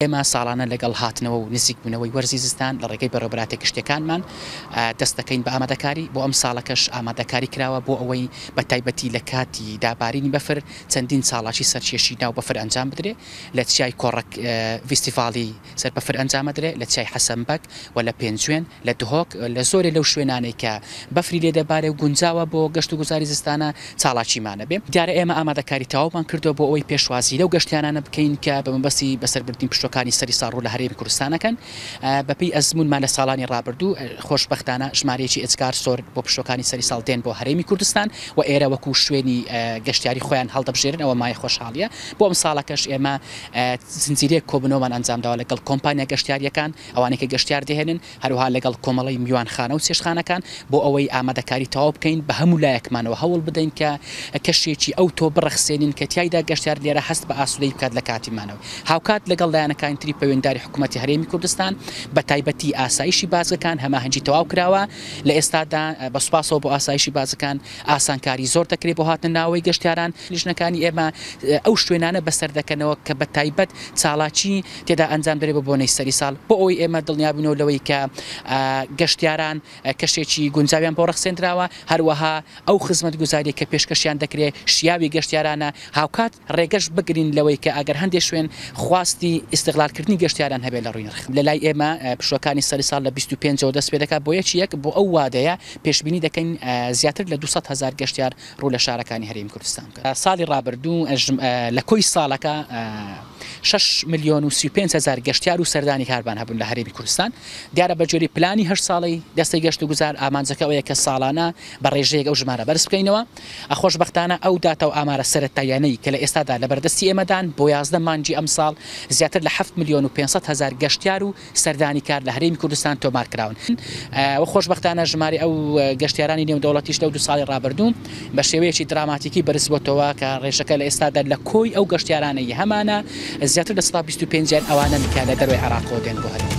ئێمە ساڵانە لەگەڵ هاتنەوە و نزیکبوونەوەی وەرزی زستان لە ڕێگەی بەڕێوەبەراتە گشتیەکانمان دەست دەکەین بە ئامادەکاری، بۆ ئەم ساڵەکەش ئامادەکاری کراوە بۆ ئەوەی بە تایبەتی لە کاتی دابارینی بەفر چەندین چاڵاکی سەرکێشی ناو بەفر ئەنجام بدرێ، لە چیای کۆڕەک ڤیستیڤاڵی سەر بەفر ئەنجام ئەدرێ، لە چیای حەسەن بەگ و لە پێنجوێن، لە دهۆک، لە زۆرێ لەو شوێنانەی کە بەفری لێ دەبارێ و گونجاوە بۆ گەشت و گوزاری زستانە چاڵاکیمان ئەبێ. دیارە ئێمە ئامادەکاری تەواومان کردووە بۆ ئەوەی پێشوازی لەو گەشتیارانە بکەین کە بە مەبەستی بەسەربردنی پشووەکانی سەری ساڵ ڕوو لە هەرێمی کوردستان ئەکەن. بەپێی ئەزموونمان لە ساڵانی ڕابردوو خۆشبەختانە ژمارەیەکی ئێجگار زۆر بۆ پشووەکانی سەری ساڵ دێن بۆ هەرێمی کوردستان و ئێرە وەکوو شوێنی گەشتیاری خۆیان هەڵدەبژێرن ئەوە مایەی خۆشحاڵییە. بۆ ئەمساڵەکەش ئێمە زنجیرەیەک کۆبوونەوەمان ئەنجامداوە لەگەڵ کۆمپانیا گەشتیارییەکان، ئەوانەی کە گەشتیار دەهێنن، هەروەها لەگەڵ کۆمەڵەی میوانخانە و چێشتخانەکان بۆ ئەوەی ئامادەکاری تەواو بکەین، بە هەموو لایەکمانەوە هەوڵ بدەین کە کەشێکی ئەوتۆ بڕەخسێنین کە تیایدا گەشتیار لێرە هەست بە ئاسوودەیی بکات لە کاتی مانەوەی. هاوکات لەگەڵ لایەنەکانی تری پەیوەندیداری حکوومەتی هەرێمی کوردستان بە تایبەتی ئاسایشی بازگەکان هەماهەنگی تەواو کراوە، لە ئێستادا بە سوپاسەوە بۆ ئاسایشی بازگەکان ئاسانکاری زۆر دەکرێت بۆ هاتنە ناوەوەی گەشتیاران، لیژنەکانی ئێمە ئەو شوێنانە بەسەر دەکەنەوە کە بە تایبەت چاڵاکی تێدا ئەنجام دەرێت بە بۆنەی سەری ساڵ، بۆ ئەوەی ئێمە دڵنیابینەوە لەوەی کە گەشتیاران کەشێکی گونجاویان بۆ ڕەخسێندراوە، هەروەها ئەو خزمەتگوزارییە کە پێشکەشیان دەکرێت شیاوی گەشتیارانە، هاوکات ڕێگەش بگرین لەوەی کە ئەگەر هەندێک شوێن خواستی ئیستغلالکردنی گەشتیاران هەبێت لە ڕووی نرخ. لە لای ئێمە پشووەکانی سەری ساڵ لە 25 ەوە دەست پێدەکات بۆ یەکی یەک، بۆ ئەو وادەیە پێشبینی دەکەین زیاتر لە 200 هەزار گەشتیار ڕوو لە شارەکانی هەرێمی کوردستان بکەن. ساڵی ڕابردوو لە کۆی ساڵەکە شەش ملیۆن و 35 هەزار گەشتیار و سەردانیکارمان هەبوون لە هەرێمی کوردستان. دیارە بە گوێرەی پلانی هەشت ساڵەی دەستەی گەشتوگوزار ئامانجەکە ئەوەیە کە ساڵانە بە ڕێژەیەک ئەو ژمارە بەرز بکەینەوە. خۆشبەختانە ئەو داتا و ئامارە سەرەتاییانەی کە لە ئێستادا لەبەردەستی ئێمەدان بۆ 11 مانگی ئەمساڵ زیاتر لە حەفت ملیۆن و 500 هەزار گەشتیار و سەردانیکار لە هەرێمی کوردستان تۆمار کراون و خۆشبەختانە ژمارەی ئەو گەشتیارانی نێودەوڵەتیش لەو دوو ساڵی ڕابردوو بە شێوەیەکی دراماتیکی بەرزبۆتەوە کە ڕێژەکە لە ئێستادا لە کۆی ئەو گەشتیارانەی هەمانە زیاتر لە 25 یان ئەوانەن کە لە دەرەوەی عێراقەوە دێن بۆ هەرێم.